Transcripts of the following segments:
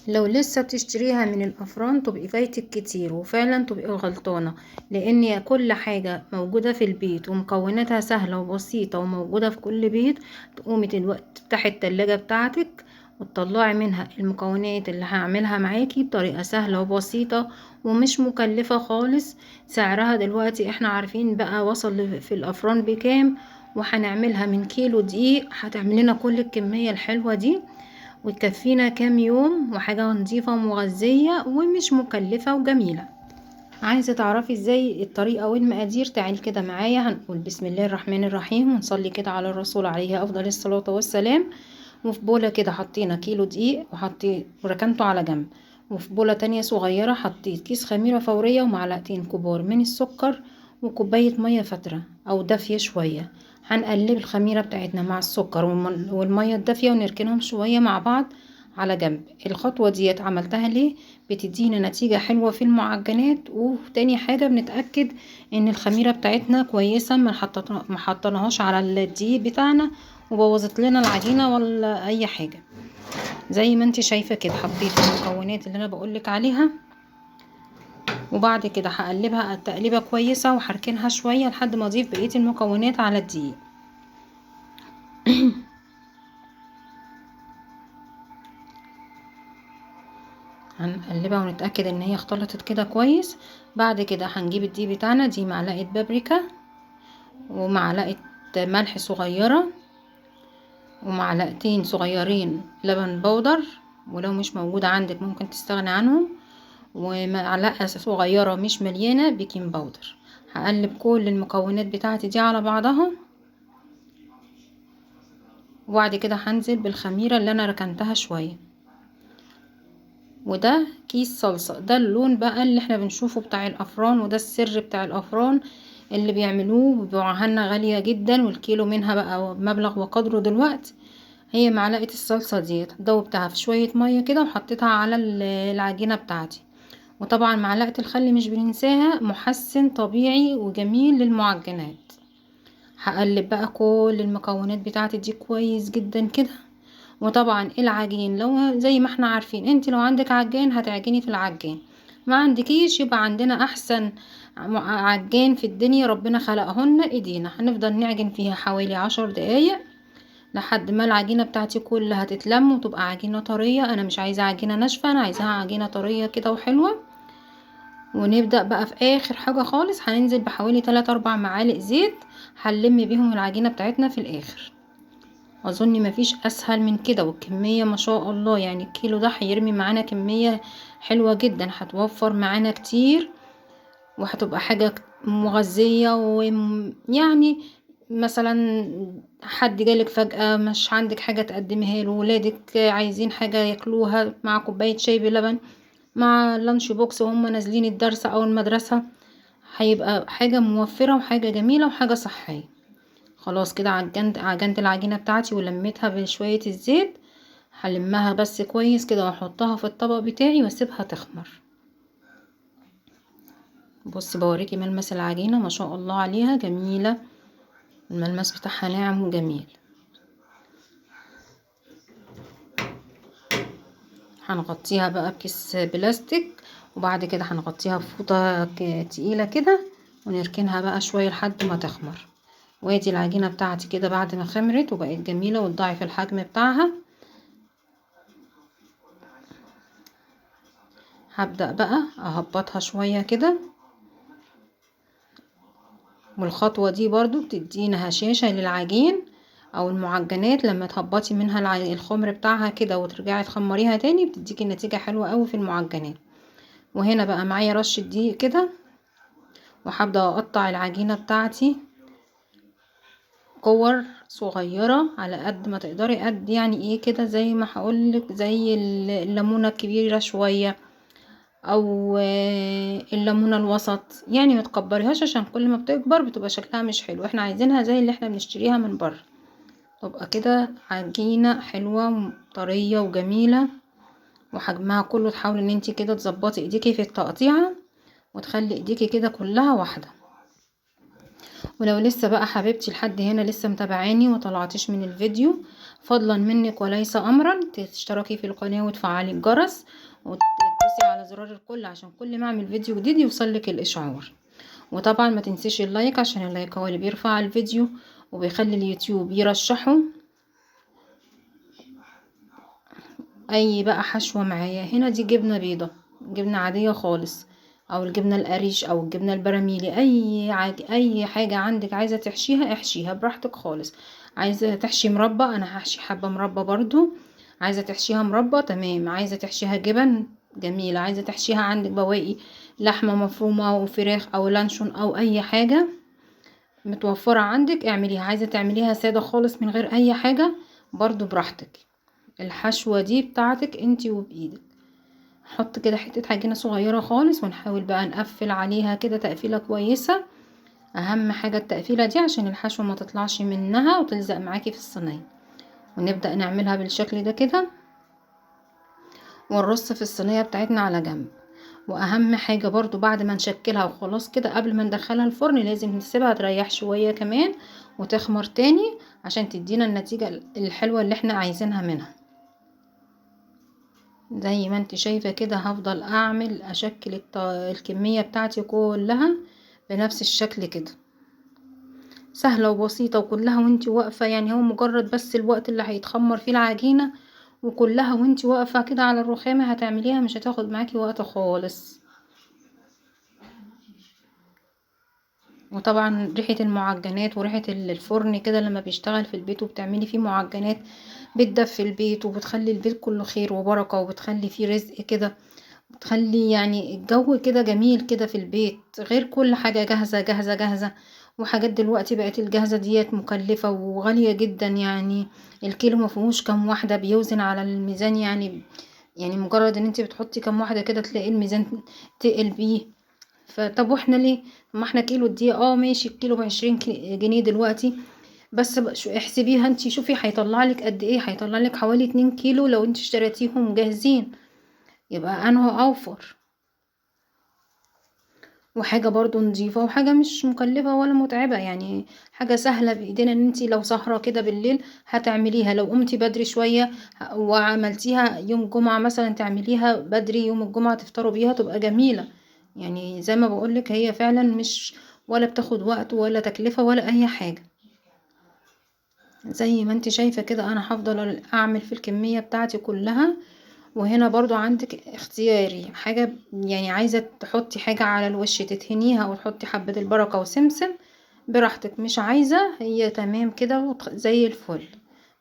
لو لسه بتشتريها من الافران تبقي فايتك كتير، وفعلا تبقي غلطانة، لان كل حاجة موجودة في البيت ومكوناتها سهلة وبسيطة وموجودة في كل بيت. تقومي دلوقتي تفتحي التلاجة بتاعتك وتطلعي منها المكونات اللي هعملها معاكي بطريقة سهلة وبسيطة ومش مكلفة خالص. سعرها دلوقتي احنا عارفين بقى وصل في الافران بكام، وهنعملها من كيلو دقيق هتعمل لنا كل الكمية الحلوة دي وتكفينا كام يوم، وحاجة نظيفة ومغذية ومش مكلفة وجميلة. عايزة تعرفي ازاي الطريقة والمقادير؟ تعالي كده معايا. هنقول بسم الله الرحمن الرحيم ونصلي كده على الرسول عليه افضل الصلاة والسلام. وفي بولة كده حطينا كيلو دقيق وحطيت وركنته على جنب، وفي بولة تانية صغيرة حطيت كيس خميرة فورية ومعلقتين كبار من السكر وكوباية مية فاترة او دافية شوية. هنقلب الخميرة بتاعتنا مع السكر والمية الدافية ونركنهم شوية مع بعض على جنب. الخطوة ديت عملتها ليه؟ بتدينا نتيجة حلوة في المعجنات، وتاني حاجة بنتأكد ان الخميرة بتاعتنا كويسة، ما حطيناهاش على الدقيق بتاعنا وبوظت لنا العجينة ولا اي حاجة. زي ما انت شايفة كده حطيت المكونات اللي انا بقولك عليها، وبعد كده هقلبها تقليبة كويسة وهركنها شوية لحد ما اضيف بقية المكونات على الدقيق. هنقلبها ونتأكد ان هي اختلطت كده كويس. بعد كده هنجيب الدقيق بتاعنا، دي معلقة بابريكا ومعلقة ملح صغيرة ومعلقتين صغيرين لبن بودر، ولو مش موجودة عندك ممكن تستغني عنهم، ومعلقة صغيرة مش مليانة baking powder. هقلب كل المكونات بتاعتي دي على بعضها، وبعد كده هنزل بالخميرة اللي انا ركنتها شوية. وده كيس صلصة، ده اللون بقى اللي احنا بنشوفه بتاع الافران، وده السر بتاع الافران اللي بيعملوه وبيبيعوها لنا غالية جدا، والكيلو منها بقى مبلغ وقدره دلوقتي. هي معلقة الصلصة ديت دوبتها في شوية مية كده وحطيتها على العجينة بتاعتي. وطبعا معلقة الخل مش بننساها، محسن طبيعي وجميل للمعجنات. هقلب بقى كل المكونات بتاعتي دي كويس جدا كده. وطبعا العجين لو زي ما احنا عارفين، انت لو عندك عجان هتعجني في العجان، ما عندكيش يبقى عندنا احسن عجان في الدنيا ربنا خلقهن ايدينا. هنفضل نعجن فيها حوالي 10 دقايق لحد ما العجينة بتاعتي كلها تتلم وتبقى عجينة طرية. انا مش عايزة عجينة ناشفة، انا عايزاها عجينة طرية كده وحلوة. ونبدأ بقى في اخر حاجة خالص، هننزل بحوالي 3-4 معالق زيت هنلم بيهم العجينة بتاعتنا في الاخر. اظن مفيش اسهل من كده، والكمية ما شاء الله، الكيلو ده هيرمي معانا كمية حلوة جدا، هتوفر معانا كتير وهتبقى حاجة مغذية. ويعني مثلا حد جالك فجأة مش عندك حاجة تقدمها له، ولادك عايزين حاجة ياكلوها مع كوباية شاي بلبن مع lunch box وهم نازلين الدرس او المدرسة، هيبقى حاجة موفرة وحاجة جميلة وحاجة صحية. خلاص كده عجنت العجينة بتاعتي ولميتها بشوية الزيت. هلمها بس كويس كده واحطها في الطبق بتاعي واسيبها تخمر. بصي بوريكي ملمس العجينة ما شاء الله عليها جميلة، الملمس بتاعها ناعم وجميل. هنغطيها بقى بكيس بلاستيك، وبعد كده هنغطيها بفوطة تقيلة كده ونركنها بقى شوية لحد ما تخمر. وادي العجينة بتاعتي كده بعد ما خمرت وبقت جميلة وتضاعف الحجم بتاعها. هبدأ بقى اهبطها شوية كده، والخطوة دي برضو بتدينا هشاشة للعجين او المعجنات. لما تهبطي منها الخمر بتاعها كده وترجعي تخمريها تاني بتديكي نتيجة حلوة قوي في المعجنات. وهنا بقى معايا رشة دقيق كده، وهبدأ اقطع العجينة بتاعتي كور صغيرة على قد ما تقدري، قد يعني ايه كده زي ما هقولك، زي الليمونة الكبيرة شوية او الليمونة الوسط، ما تكبريهاش عشان كل ما بتكبر بتبقى شكلها مش حلو. احنا عايزينها زي اللي احنا بنشتريها من بره، تبقى كده عجينة حلوة وطرية وجميلة وحجمها كله. تحاولي ان انتي كده تظبطي ايديكي في التقطيعة وتخلي ايديكي كده كلها واحدة. ولو لسه بقى حبيبتي لحد هنا لسه متابعاني وطلعتيش من الفيديو، فضلا منك وليس امرا تشتركي في القناة وتفعلي الجرس وتدوسي على زرار الكل عشان كل ما اعمل فيديو جديد يوصلك الاشعار. وطبعا ما تنسيش ال like، عشان ال like هو اللي بيرفع الفيديو وبيخلي اليوتيوب يرشحه. اي بقى حشوة معايا هنا، دي جبنة بيضة، جبنة عادية خالص، او الجبنة القريش او الجبنة البراميلي، اي حاجة عندك عايزة تحشيها احشيها براحتك خالص. عايزة تحشي مربى، انا هحشي حبة مربى برضو. عايزة تحشيها مربى تمام، عايزة تحشيها جبن جميلة، عايزة تحشيها عندك بواقي لحمة مفرومة وفراخ او لانشون او اي حاجة متوفرة عندك اعمليها. عايزة تعمليها سادة خالص من غير اي حاجة برضو براحتك. الحشوة دي بتاعتك انتي وبايدك. نحط كده حتة عجينة صغيرة خالص، ونحاول بقى نقفل عليها كده تقفيلة كويسة. اهم حاجة التقفيلة دي عشان الحشوة ما تطلعش منها وتلزق معاكي في الصينية. ونبدأ نعملها بالشكل ده كده، ونرص في الصينية بتاعتنا على جنب. واهم حاجة برضو بعد ما نشكلها وخلاص كده قبل ما ندخلها الفرن لازم نسيبها تريح شوية كمان وتخمر تاني عشان تدينا النتيجة الحلوة اللي احنا عايزينها منها. زي ما انت شايفة كده هفضل اعمل اشكل الكمية بتاعتي كلها بنفس الشكل كده، سهلة وبسيطة وكلها وانت واقفة. يعني هو مجرد بس الوقت اللي هيتخمر فيه العجينة، وكلها وانت واقفة كده على الرخامة هتعمليها، مش هتاخد معاكي وقت خالص. وطبعا ريحة المعجنات وريحة الفرن كده لما بيشتغل في البيت وبتعملي فيه معجنات بتدفي البيت وبتخلي البيت كله خير وبركة، وبتخلي فيه رزق كده، بتخلي يعني الجو كده جميل كده في البيت، غير كل حاجة جاهزة جاهزة جاهزة. وحاجات دلوقتي بقت الجاهزة ديت مكلفة وغالية جدا، يعني الكيلو ما فيهوش كام واحدة بيوزن على الميزان، يعني مجرد ان انت بتحطي كام واحدة كده تلاقي الميزان تقل بيه. فطب واحنا ليه؟ ما احنا كيلو دي ماشي الكيلو ب20 جنيه دلوقتي، بس احسبيها انت شوفي هيطلع لك قد ايه، هيطلع لك حوالي 2 كيلو لو انت اشتريتيهم جاهزين، يبقى انه اوفر. وحاجة برضو نظيفة وحاجة مش مكلفة ولا متعبة، يعني حاجة سهلة بايدينا ان انتي لو سهرة كده بالليل هتعمليها، لو قمتي بدري شوية وعملتيها يوم جمعة مثلا تعمليها بدري يوم الجمعة تفطروا بيها تبقى جميلة. يعني زي ما بقولك هي فعلا مش ولا بتاخد وقت ولا تكلفة ولا اي حاجة. زي ما انت شايفة كده انا هفضل اعمل في الكمية بتاعتي كلها. وهنا برضو عندك اختياري حاجة، يعني عايزة تحطي حاجة على الوش تدهنيها وتحطي حبة البركة وسمسم براحتك، مش عايزة هي تمام كده زي الفل.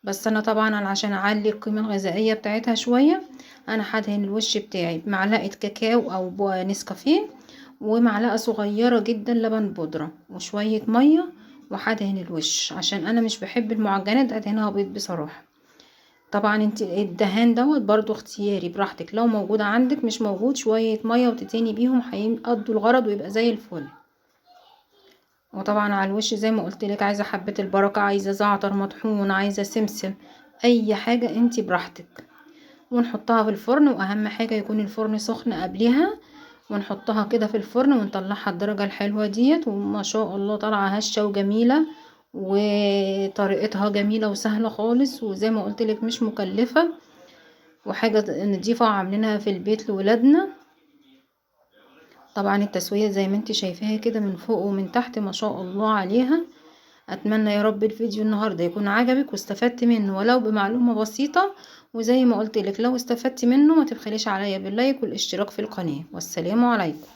بس انا طبعا عشان اعلي القيمة الغذائية بتاعتها شوية انا هدهن الوش بتاعي بمعلقة كاكاو او نسكافيه ومعلقة صغيرة جدا لبن بودرة وشوية مية، وهدهن الوش عشان انا مش بحب المعجنات ادهنها بيض بصراحة. طبعا انت الدهان دوت برضو اختياري براحتك، لو موجود عندك مش موجود شوية مية وتدهني بيهم هيقضوا الغرض ويبقى زي الفل. وطبعا على الوش زي ما قلت لك عايزة حبة البركة، عايزة زعتر مطحون، عايزة سمسم، اي حاجة انت براحتك. ونحطها في الفرن، واهم حاجة يكون الفرن سخن قبلها، ونحطها كده في الفرن ونطلعها الدرجة الحلوة ديت. وما شاء الله طالعة هشة وجميلة وطريقتها جميلة وسهلة خالص، وزي ما قلت لك مش مكلفة وحاجة نضيفة وعاملينها في البيت لولادنا. طبعا التسوية زي ما انت شايفاها كده من فوق ومن تحت ما شاء الله عليها. اتمنى يا رب الفيديو النهاردة يكون عجبك واستفدت منه ولو بمعلومة بسيطة، وزي ما قلت لك لو استفدت منه ما تبخليش عليا باللايك والاشتراك في القناة. والسلام عليكم.